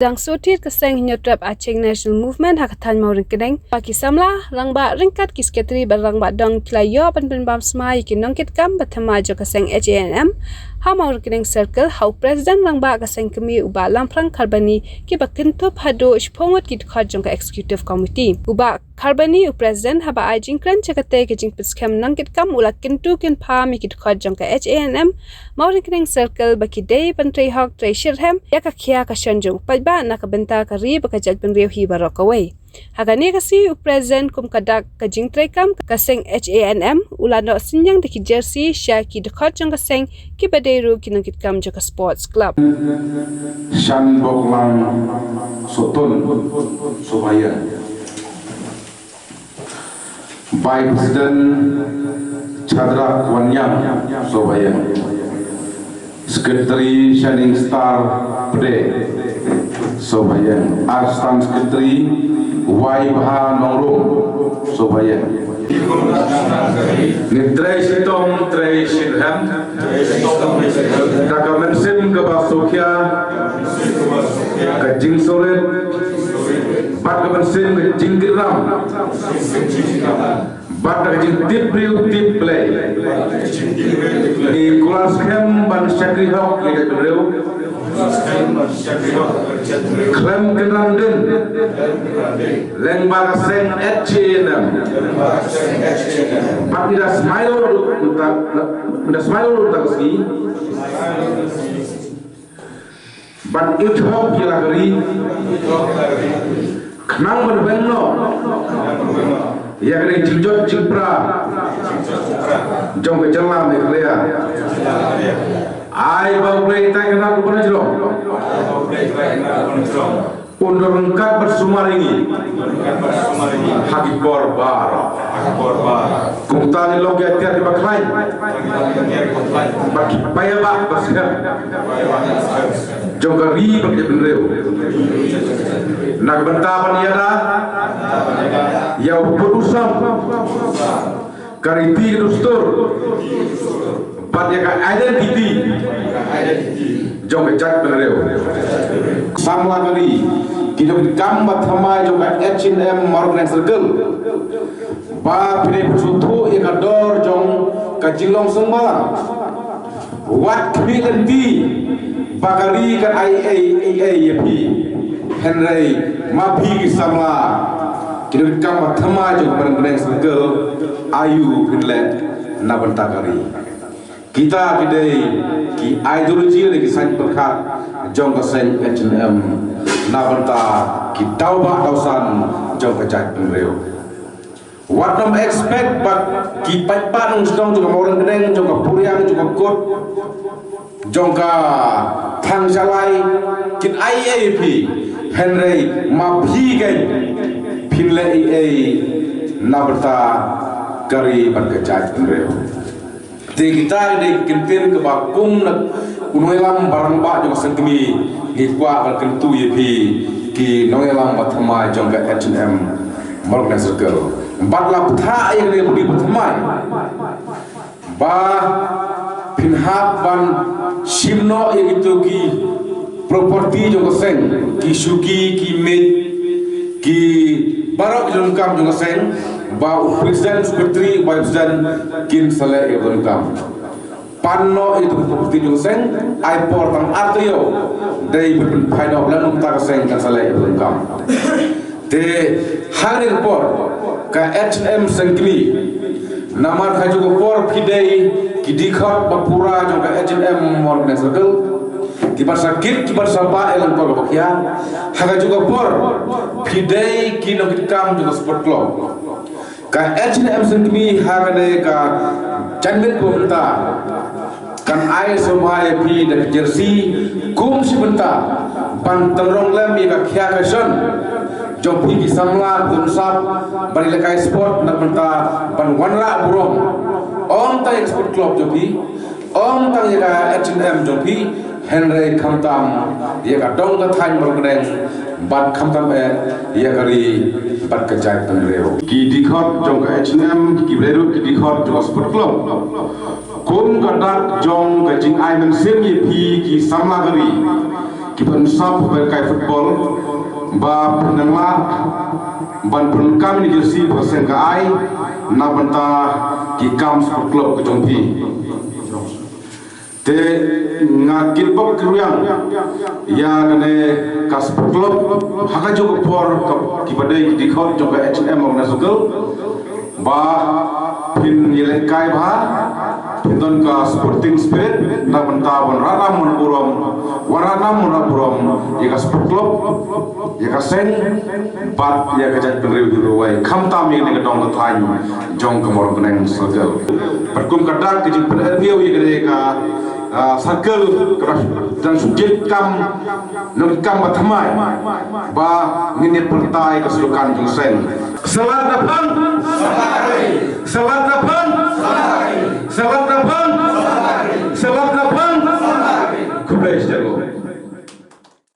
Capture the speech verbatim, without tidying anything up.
Dang shu thied ka seng Hynñiewtrep Aching National Movement ha ka thaiñ Mawryngkneng, ba ki samla rangbah ryngkat ki secretary bad rangbah dong ki la ïoh ban pynbam smai ïa ki nongkitkam ba thymmai jong ka seng H A N M ha Mawryngkneng Circle, ha u president rangbah ka seng kmie u Bah Lamphrang Kharbani, kiba kynthup haduh shiphew ngut ki dkhot jong ka executive committee. U Bah Kharbani, u president, haba ai jingkren sha katei ka jingpynskhem nongkitkam, u la kyntu kynpham ïa ki dkhot jong ka H A N M Mawryngkneng Circle ba ki dei ban trei hok trei shitrhem ïa ka khia ka shon jong u paidbah na ka bynta ka ri bad ka jaitbynriew hi baroh kawei. Ha kane ka sngi, u president, kum ka dak ka jingtreikam ka seng H A N M, u la noh synñiang da ki jersey sha ki dkhot jong ka seng, kiba dei ruh ki nongkitkam jong ka sports club. Shanboklang Sotun, sngewbha ïa. Vice President Chadrak Wanniang, sngewbha ïa. Secretary Shining Star Pde, sngewbha ïa. Assistant Secretary Waibha Nongrum, sngewbha ïa. Ngi trei shitom trei shitrhem da ka mynsiem kaba sngewkhia, ka jingsngewrit bad ka mynsiem ka jingkyrpang bad ka jingtip briew tip Blei. Ngi kular skhem ban shakri hok ïa ka briew. Khlem kynran dien lyngba ka seng H A N M. Bad ngi da smai lut, ngi da smai lut da ka sngi. Ban ïoh ïa la ka ri. Khnang ban weng noh ïa ka jingjot jingpra jong ka jylla Meghalaya. Ai ba U Blei tai ka nat u ban jrong. Un don ryngkat bad sumar ïa ngi ha ki por baroh. Kumta ngi long ki atiar kiba khlaiñ bad ki paidbah ba skhem jong ka ri bad ka jaitbynriew. Na ka bynta ban ïada ïa u pud u sam, ka riti ka dustur bad ïa ka identity jong ka jaitbynriew. Samla ka ri, ki nongkitkam ba thymmai jong ka H A N M Mawryngkneng Circle, ba phi dei ban sngewthuh ïa ka dor jong ka jinglong sngewbha. Wat khmih lynti ba ka ri kan ai ei ei ei ïa phi. Hynrei ma phi ki samla, ki nongkitkam ba thymmai jong ka Mawryngkneng Circle, aïu phin leh na bynta ka ri. Kita ki dei ki ideology ne ki saiñ pyrkhat jong ka seng H A N M na bynta ki daw bah daw san jong ka jaitbynriew. Wat nym expect ba ki paidbah nongshong jong ka Mawryngkneng, jong ka Puriang, jong ka Kut, jong ka Thang Shalai kin ai ei ei phi, hynrei ma phi kein phin leh ei ei na bynta ka ri bad ka jaitbynriew. Te kita ki dei ki kyntien kiba kum na u nongïalam ba rangbah jong ka seng kmie ngi kwah ban kyntu ïa phi ki nongïalam ba thymmai jong ka H A N M Mawryngkneng Circle. Bad la pynthah ïa kane ka bynta ba thymmai ba phin hap ban shim noh ïa kito ki property jong ka seng, ki shuki, ki miej, ki baroh ki donkam jong ka seng, ba u president, secretary, vice president kin sa leh ïa ka donkam. Pan noh ïa ka property jong ka seng, ai por tang ar taïew, dei ban pynphai noh, lada ym kumta ka seng kan sa leh ïa ka donkam. Te ha kane ka por ka H A N M seng kmie, namar ha kajuh ka por phi dei ki dkhot ba pura jong ka H A N M Mawryngkneng Circle, kiba sa kit kiba sa bah ïa la ka por kaba khia. Ha kajuh ka por phi dei ki nongkitkam jong ka sport club. Ka H A N M seng kmie ha kane ka janmiet kaba mynta kan ai sngewbha ïa phi da ka jersey kum shi bynta ban tynrong lem ïa ka khia ka shon jong phi ki samla, ki samla ban ïalehkai sport na ka bynta ban wanrah burom ym tang ïa ka sport club jong phi, ym tang ïa ka H A N M jong phi, hynrei khamtam ïa ka dong ka thaiñ Mawryngkneng bad khamtam eh ïa ka ri bad ka jaitbynriew. Ki dkhot jong ka H A N M, ki briew ki dkhot jong ka sport club. Kum ka dak jong ka jingai mynsiem ïa phi ki samla ka ri, Ki ban sap ba kai football ba pynang la ban pyndonkam ïa ka jersey ba ka seng ka ai na bynta ki kam sport club ka jong phi. Te nga kitbok kitrwiang ïa kane ka sport club ha kajuh ka por, ki ba dei ki dkhot jong ka H and M Organized Circle ba phin ïalehkai bha, phin don ka sporting spirit na bynta ban ranam ban burom, wan ranam ban burom ïa ka sport club, ïa ka seng bad ïa ka jaitbynriew hi ruh wei, khamtam ïa kane ka dong ka thaiñ jong ka Mawryngkneng Circle. Bad kum ka dak ka jingpynriew ïa kane ka, ah, circle ka dang shu jied kam nongkam ba thymmai ba ngin ïa pyrta ïa ka sdukhan jong seng. Sa lad na phang. Sa lad na phang. Sa lad na phang. Sa lad na phang. Khublei shibun.